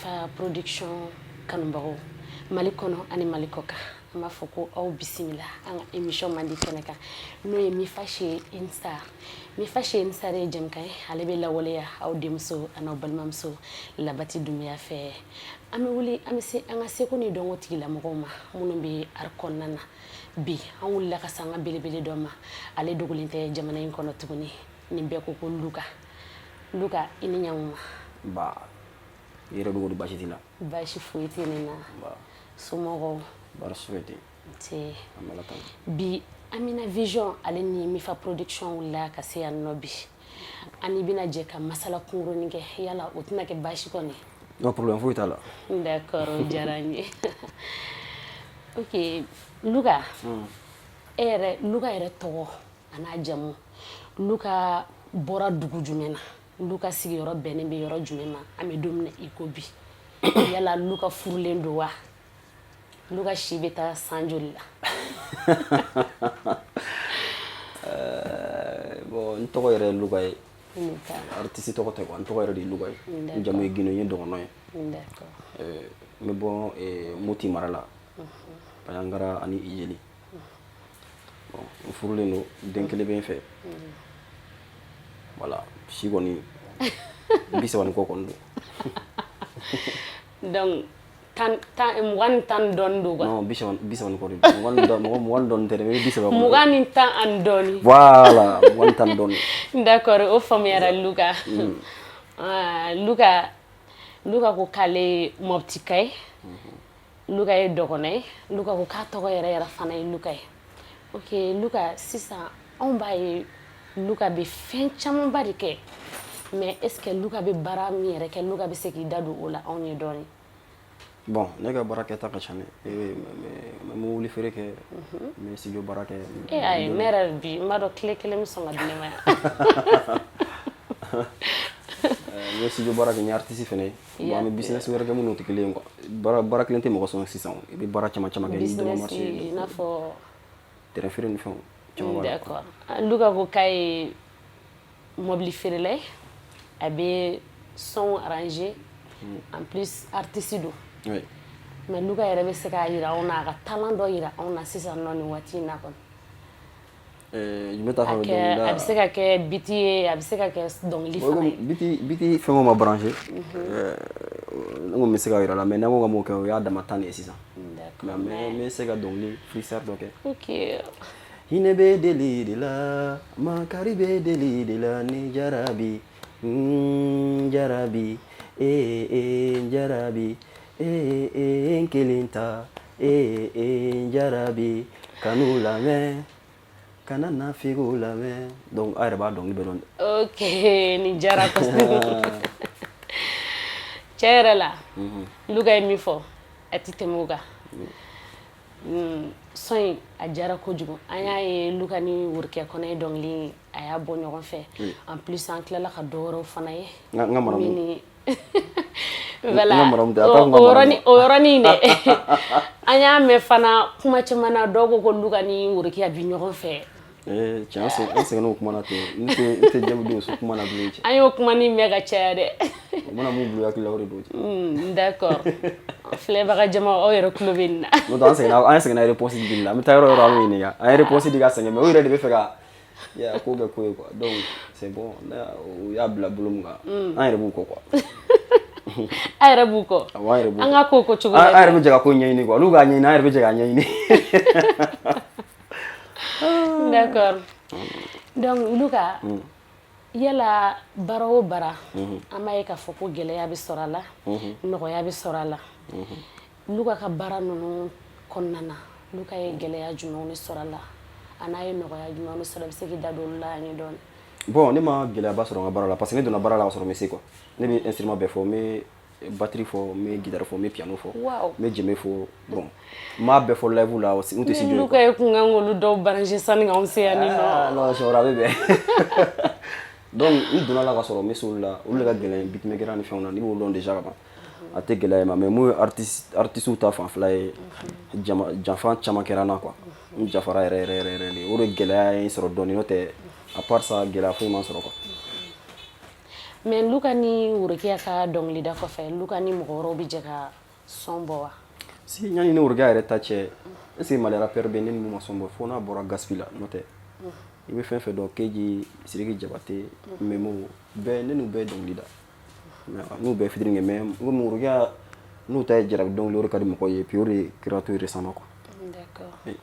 Mifa Production kanubagaw Mali kɔnɔ ani Mali kɔ kan, an b'a fɔ ko aw bisimila an ka émission mandi kɛnɛ kan, n'o ye Mifa chez une star. Mifa chez une star ye jɛmukan ye, ale bɛ lawaleya aw denmuso ani aw balimamuso Labati Dunbiya fɛ. An bɛ wuli, an bɛ se an ka seko ni dɔnko tigilamɔgɔw ma minnu bɛ art kɔnɔna na. Bi an wulila ka se an ka belebele dɔ ma, ale dogolen tɛ jamana in kɔnɔ tuguni, nin bɛɛ ko ko Luka. Luka, i ni ɲankuma. Ba, i yɛrɛ dogo di? Baasi t'i la? Baasi foyi tɛ ne na. Somɔgɔw? Baasi foyi tɛ. Nse. An bɛ Ala tanu. Bi Amina Vision ale ni Mifa Production wulila ka se yan nɔ bi, ani bɛna jɛ ka masala kunkurunin kɛ. Yala o tɛna kɛ baasi kɔni? Non, problème foyi t'a la. D'accord, o diyara n ye. Ok Luka, e yɛrɛ, Luka yɛrɛ tɔgɔ a n'a jamu, Luka bɔra dugu jumɛn na? Luka sigiyɔrɔ bɛnnen bɛ yɔrɔ jumɛn ma an bɛ don min na i ko bi? Yala Luka furulen don wa? Luka si bɛ taa san joli la? Bon, n tɔgɔ yɛrɛ ye Luka ye. Luka. Artiste tɔgɔ tɛ quoi, n tɔgɔ yɛrɛ de ye Luka ye. N jamu ye Gindo, n ye dɔgɔnɔ ye. N bɛ bɔ Moti mara la, Bandiagara ani Ijeli. Bon, n furulen don, den kelen bɛ n fɛ. Voilà, si kɔni 30 ni kɔ kɔni don. Donc tan tan 20 ni 10 dɔɔni don quoi. Non, 30 ni kɔ de don. 20 ni dɔ, mɔgɔ 20 ni dɔɔni tɛ dɛ, mais 30 kɔni. 20 ni 10 ani dɔɔni. Voilà, 20 ni 10 dɔɔni. D'accord, o faamuyara Luka. Ah, Luka, Luka ko k'ale ye Mɔptika ye. Luka ye dɔgɔnɔ ye. Luka ko k'a tɔgɔ yɛrɛ yɛrɛ fana ye Luka ye. Ok Luka, sisan anw b'a ye Luka bɛ fɛn camanba de kɛ, mais est ce que Luka bɛ baara min yɛrɛ kɛ, Luka bɛ se k'i da don o la anw ye dɔɔni? Bon, ne ka baara kɛta ka ca dɛ. N bɛ mobili feere kɛ, n bɛ studio baara kɛ. E ayi, ne yɛrɛ bi n b'a dɔn tile kelen bɛ sɔn ka di ne ma yan. N bɛ studio baara kɛ, n ye artiste fɛnɛ ye. Bon, an bɛ business wɛrɛ kɛ minnu tɛ kelen ye quoi. Baara kelen tɛ mɔgɔ sɔn sisan, i bɛ baara caman caman kɛ. N'i donna Business marché i n'a fɔ? Terrain feere ni fɛnw caman b'a la. D'accord. Luka ko k'a ye mobili feerela ye, a bɛ son arranger, en plus artiste don. Mais Luka yɛrɛ bɛ se k'a yira anw na, a ka talent dɔ yira anw na sisan nɔ nin waati in na kɔni? Jumɛn ta A fan fɛ? kɛ Dɔnkilida? A bɛ se ka kɛ beat ye, a bɛ se ka kɛ dɔnkili fana ye. Beat fɛn o ma branché, ne ko n bɛ se ka yira la, mais n'an ko k'an b'o kɛ, o y'a dama tan de ye sisan. Mais n bɛ se ka dɔnkili freestyle dɔ kɛ. Ok. Hinɛ bɛ deli de la, makari bɛ deli de la, ni jarabi, jarabi, ee ee jarabi, ee ee n kelen ta, ee ee jarabi, kanu lamɛn, kana nafigiw lamɛn. Donc a yɛrɛ b'a dɔnkili bɛɛ dɔn. Ok, nin diyara kosɛbɛ. Tiɲɛ yɛrɛ la, Luka ye min fɔ, a ti tɛmɛ o kan. Son in a diyara kojugu. An y'a ye Luka ni Worokɛ kɔnɛ ye dɔnkili, a y'a bɔ ɲɔgɔn fɛ. En plus an tilala ka dɔ wɛrɛw fana ye. N ka maramu. Min ni N voilà ka maramu tɛ, a t'a fɔ n ka o maramu. yɔrɔnin, o yɔrɔnin dɛ, an y'a mɛn fana kuma caman na, dɔw ko ko Luka ni Worokiya bi ɲɔgɔn fɛ. Cɛ, an sɛgɛnna o kuma na ten. N tɛ jaabi don so kuma na bilen, cɛ. An y'o kuma ni mɛn ka caya dɛ. O mana mun bila i hakili la, o de don, cɛ. D'accord, filɛbaga jama, aw yɛrɛ tulo bɛ nin na. N'o tɛ, an sɛgɛnna réponse dili la. An bɛ taa yɔrɔ o yɔrɔ, an bɛ ɲininka, an ye réponse di ka sɛgɛn, mais o yɛrɛ de bɛ fɛ ka ya ko kɛ ko ye quoi. Donc c'est bon, u y'a bila bolo min kan, an yɛrɛ b'u kɔ quoi. A yɛrɛ b'u kɔ. Awɔ, an yɛrɛ b'u An kɔ. ka ko cogo An la. yɛrɛ bɛ jɛ ka ko ɲɛɲini quoi. Olu k'a ɲɛɲini, an yɛrɛ bɛ jɛ k'a ɲɛɲini. D'accord. Donc Luka, yala baara o baara, an b'a ye k'a fɔ ko gɛlɛya bɛ sɔrɔ a la, nɔgɔya bɛ sɔrɔ a la. Luka ka baara ninnu kɔnɔna na, Luka ye gɛlɛya jumɛnw de sɔrɔ a la, a n'a ye nɔgɔya jumɛnw de sɔrɔ? I bɛ se k'i da don olu la an ye dɔɔni? Bon, ne ma gɛlɛyaba sɔrɔ n ka baara la, parce que ne donna baara la ka sɔrɔ n bɛ se quoi. Ne bɛ instrument bɛɛ fɔ, n bɛ batterie fɔ, n bɛ guitare fɔ, n bɛ piano fɔ, n bɛ djembe fɔ. Bon, n m'a bɛɛ fɔ live la, n tɛ studio ye. Luka ye kun kan k'olu dɔw brancher sani k'anw se yan nin nɔ. Ah, non, siɲɛ wɛrɛ a bɛ bɛn. Donc n donna la ka sɔrɔ n bɛ se olu la, olu de ka gɛlɛn beatmaker ni fɛnw na. N'i b'olu dɔn déjà ka ban, a tɛ gɛlɛya i ma. Mais mun ye artiste ta fanfɛla ye, jama janfa caman kɛra n na quoi. N jafara yɛrɛ yɛrɛ yɛrɛ yɛrɛ de, o de gɛlɛya ye n sɔrɔ dɔɔni. N'o tɛ, à part ça, gɛlɛya foyi ma n sɔrɔ quoi. Mais Luka ni Worokiya ka dɔnkilida kɔfɛ, Luka ni mɔgɔ wɛrɛw bɛ jɛ ka son bɔ wa? Si, yanni ni Worokiya yɛrɛ ta cɛ, est ce que Mali rappeur bɛ ne ni mun ma son bɔ, fo n'a bɔra Gaspi la. N'o tɛ, i bɛ fɛn fɛn dɔn, Keji, Sidiki Jabate, Memo, bɛɛ, ne n'u bɛɛ ye dɔnkili da, n'u bɛɛ featuring kɛ. Mais komi Worokiya n'u ta ye jarabi dɔnkili, o de ka di mɔgɔw ye, puis o de kɛra tout récemment quoi. D'accord. Oui.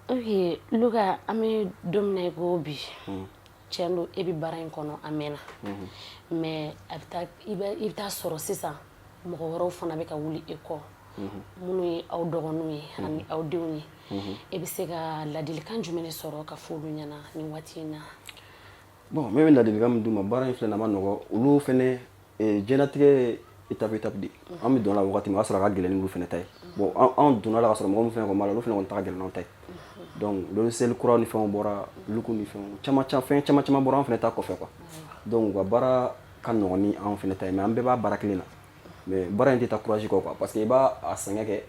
Ok, Luka, an bɛ don min na i ko bi, tiɲɛ don, e bɛ baara in kɔnɔ a mɛnna, mais a bɛ taa i bɛ taa sɔrɔ sisan mɔgɔ wɛrɛw fana bɛ ka wuli e kɔ, minnu ye aw dɔgɔninw ye ani aw denw ye. E bɛ se ka ladilikan jumɛn de sɔrɔ ka fɔ olu ɲɛna nin waati in na? Bon, ne bɛ ladilikan min d'u ma, baara in filɛ nin, a ma nɔgɔ. Olu fɛnɛ, diɲɛlatigɛ ye étape étape de. An bɛ don a la wagati min, o y'a sɔrɔ a ka gɛlɛn n'olu fɛnɛ ta ye. Bon, an donna la ka sɔrɔ mɔgɔ min fɛnɛ kɔni b'a la, olu fɛnɛ kɔni ta ka gɛlɛn n'anw ta ye. Donc logiciel kuraw ni fɛnw bɔra, luku ni fɛnw caman caman, fɛn caman caman bɔra an fɛnɛ ta kɔfɛ quoi. Donc u ka baara ka nɔgɔn ni anw fɛnɛ ta ye, mais an bɛɛ b'a baara kelen na. Mais baara in tɛ taa courage kɔ quoi, parce que i b'a a sɛgɛn kɛ,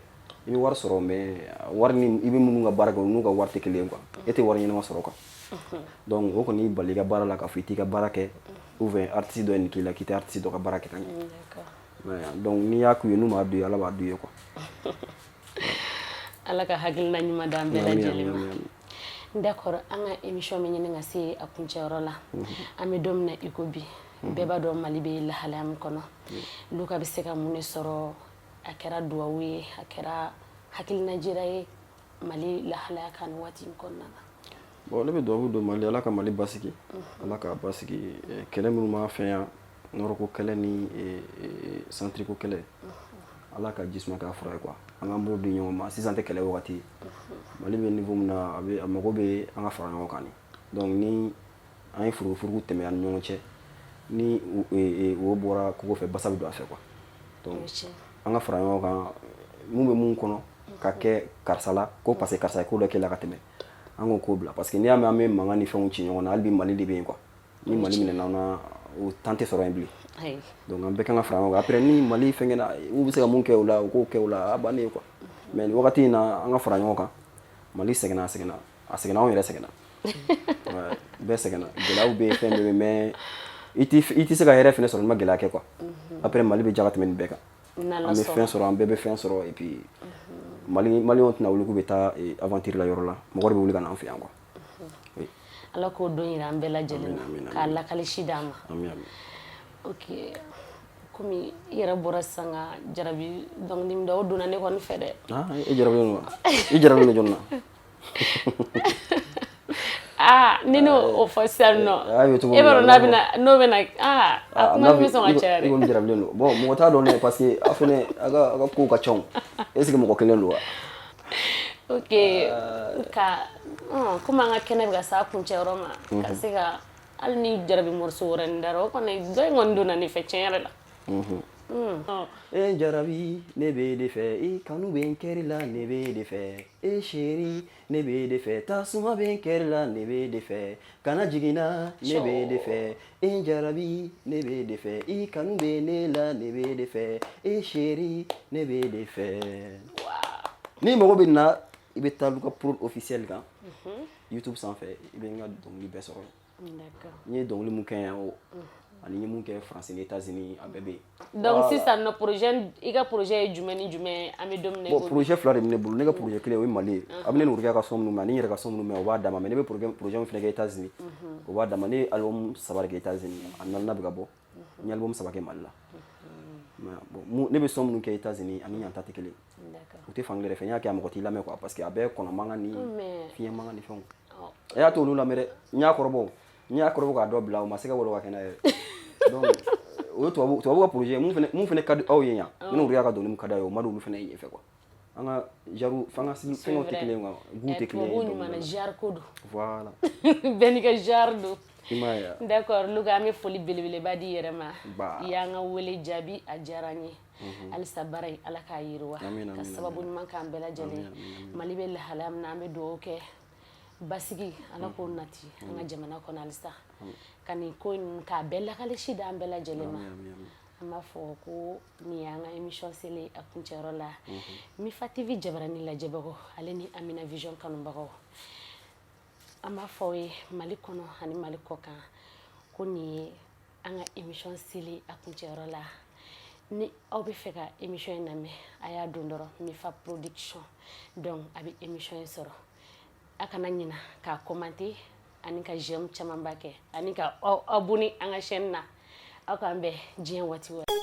i bɛ wari sɔrɔ, mais wari ni i bɛ minnu ka baara kɛ, olu n'u ka wari tɛ kelen ye quoi. E tɛ wari ɲɛnama sɔrɔ quoi. Donc o kɔni y'i bali i ka baara la k'a fɔ i t'i ka baara kɛ, ou bien artiste dɔ ye nin k'i la, k'i tɛ artiste dɔ ka baara kɛ ka ɲɛ. Donc n'i y'a k'u ye, n'u m'a d'u ye, Ala b'a d'u ye quoi. Ala ka hakilina ɲuman d'an bɛɛ lajɛlen ma. D'accord, an ka émission bɛ ɲini ka se a kuncɛyɔrɔ la. An bɛ don min na i ko bi, bɛɛ b'a dɔn Mali bɛ lahalaya min kɔnɔ. Luka bɛ se ka mun de sɔrɔ, a kɛra duwawu ye, a kɛra hakilina jira ye, Mali lahalaya kan nin waati in kɔnɔna na? Bon, ne bɛ duwawu don Mali, Ala ka Mali basigi, Ala k'a basigi. Kɛlɛ minnu b'an fɛ yan, nord ko kɛlɛ ni centre ko kɛlɛ, Ala ka ji suma k'a fura ye quoi. An k'an bolo di ɲɔgɔn ma, sisan tɛ kɛlɛ wagati ye. Mali bɛ niveau min na, a bɛ a mago bɛ an ka fara ɲɔgɔn kan de. Donc ni an ye furugufurugu tɛmɛ an ni ɲɔgɔn cɛ, ni wo bɔra kogo fɛ, basa bɛ don a fɛ quoi. Donc an ka fara ɲɔgɔn kan. Mun bɛ mun kɔnɔ ka kɛ karisa la ko parce que karisa ye ko dɔ kɛ la ka tɛmɛ, an k'o ko bila, parce que n'i y'a mɛn an bɛ mankan ni fɛnw ci ɲɔgɔn na, hali bi Mali de bɛ yen quoi. Ni Mali minɛna an na, o temps tɛ sɔrɔ yen bilen. Donc an bɛɛ kan ka fara ɲɔgɔn kan. Après, ni Mali fɛnkɛna, u bɛ se ka mun kɛ o la, u k'o kɛ o la, a bannen ye quoi. Mais nin wagati in na, an ka fara ɲɔgɔn kan. Mali sɛgɛnna, a sɛgɛnna, a sɛgɛnna, anw yɛrɛ sɛgɛnna, bɛɛ sɛgɛnna, gɛlɛyaw bɛ yen, fɛn bɛɛ bɛ yen, mais i tɛ se ka hɛrɛ fɛnɛ sɔrɔ n'i ma gɛlɛya kɛ quoi. Après, Mali bɛ ja ka tɛmɛ nin bɛɛ kan. An bɛ fɛn sɔrɔ, an bɛɛ bɛ fɛn sɔrɔ, et puis Mali, Maliyɛnw tɛna wuli k'u bɛ taa aventure la yɔrɔ la, mɔgɔ de bɛ wuli ka na an fɛ yan quoi. Oui. Ala k'o don yira an bɛɛ lajɛlen na, k'a lakalisi d'an ma. Amin, amin. Ok, komi i yɛrɛ bɔra sisan ka jarabi dɔnkili min da, o donna ne kɔni fɛ dɛ. Ah, e jarabilen don wa? I jarabilen don jɔn na? Aa, ni ne o fɔ sisan nɔ, e e b'a dɔn n'a bɛna n'o bɛna, aa, a kuma bɛ sɔn ka caya I dɛ. kɔni jarabilen don. Bon, mɔgɔ t'a dɔn dɛ, parce que aw fɛnɛ, aw ka kow ka ca o. Est ce que mɔgɔ kelen don wa? Ok, ka komi an ka kɛnɛ bɛ ka s'a kuncɛyɔrɔ ma, ka se ka hali ni jarabi morceau wɛrɛ nin dara, o kɔni dɔ in kɔni donna ne fɛ tiɲɛ yɛrɛ la. E jarabi, ne b'e de fɛ, i kanu bɛ n kɛri la, ne b'e de fɛ. E chérie, ne b'e de fɛ, tasuma bɛ n kɛri la, ne b'e de fɛ, kana jiginna, ne b'e de fɛ. E jarabi, ne b'e de fɛ, i kanu bɛ ne la, ne b'e de fɛ. E chérie, ne b'e de fɛ. Ni mago bɛ na, i bɛ taa Luka Prod officiel kan YouTube sanfɛ, i bɛ n ka dɔnkili bɛɛ sɔrɔ yen. N ye dɔnkili mun kɛ yan o, ani n ye mun kɛ France ni États-Unis, a bɛɛ bɛ yen. Donc sisan nɔ, projet, i ka projet ye jumɛn ni jumɛn ye, an bɛ don min na i Bon, ko bi? projet fila de bɛ ne bolo. Ne ka projet kelen, o ye Mali ye. A bɛ ne ni Worokiya ka son minnu mɛn ani n yɛrɛ ka son minnu mɛn, o b'a dama. Mais ne bɛ projet min fana kɛ États-Unis, o b'a dama. Ne ye album saba de kɛ États-Unis, a naaninan bɛ ka bɔ. N ye album saba kɛ Mali la. Mais bon, ne bɛ son minnu kɛ États-Unis ani yan ta tɛ kelen ye. U tɛ fankelen yɛrɛ fɛ. N y'a kɛ, a mɔgɔ t'i lamɛn quoi, parce que a bɛɛ kɔnɔ mankan ni fiɲɛ mankan ni fɛnw. E y'a t'olu lamɛn dɛ. N y'a kɔrɔbɔ, n y'a kɔrɔbɔ k'a dɔ bila, o ma se ka wolo ka kɛ n'a ye. Donc o ye tubabu ka projet mun fɛnɛ ka di aw ye yan. Ne ni Worokiya ka dɔnkili mun ka di aw ye, o ma di olu fɛnɛ ye yen fɛ quoi. An ka genre, f'an ka fɛngɛw tɛ kelen ye quoi, goût tɛ kelen ye. Tubabuw ɲuman na, genre ko don. Voilà. Bɛɛ n'i ka genre don. I m'a ye wa? D'accord, Luka, an bɛ foli belebeleba di i yɛrɛ ma. Ba. I y'an ka wele jaabi, a diyara an ye. Halisa baara in, Ala k'a yiriwa, ka sababu ɲuman k'an bɛɛ lajɛlen. Mali bɛ lahalaya min na, an bɛ dugawu kɛ basigi, Ala k'o nati an ka jamana kɔnɔ halisa, ka nin ko in k'a bɛɛ lakalisi d'an bɛɛ lajɛlen ma. An b'a fɔ ko nin y'an ka émission selen a kuncɛyɔrɔ la. Mifa TV jabarani lajɛbagaw ale ni Amina Vision kanubagaw, an b'a fɔ aw ye Mali kɔnɔ ani Mali kɔ kan. Ko nin ye an ka émission seli a kuncɛyɔrɔ la. Ni aw bɛ fɛ ka émission in lamɛn, a y'a don dɔrɔn Mifa Production, donc a bɛ émission in sɔrɔ. A kana ɲina k'a commenter ani ka j'aime camanba kɛ ani ka aw abonner an ka chaîne na. Aw k'an bɛn diɲɛ waati wɛrɛ.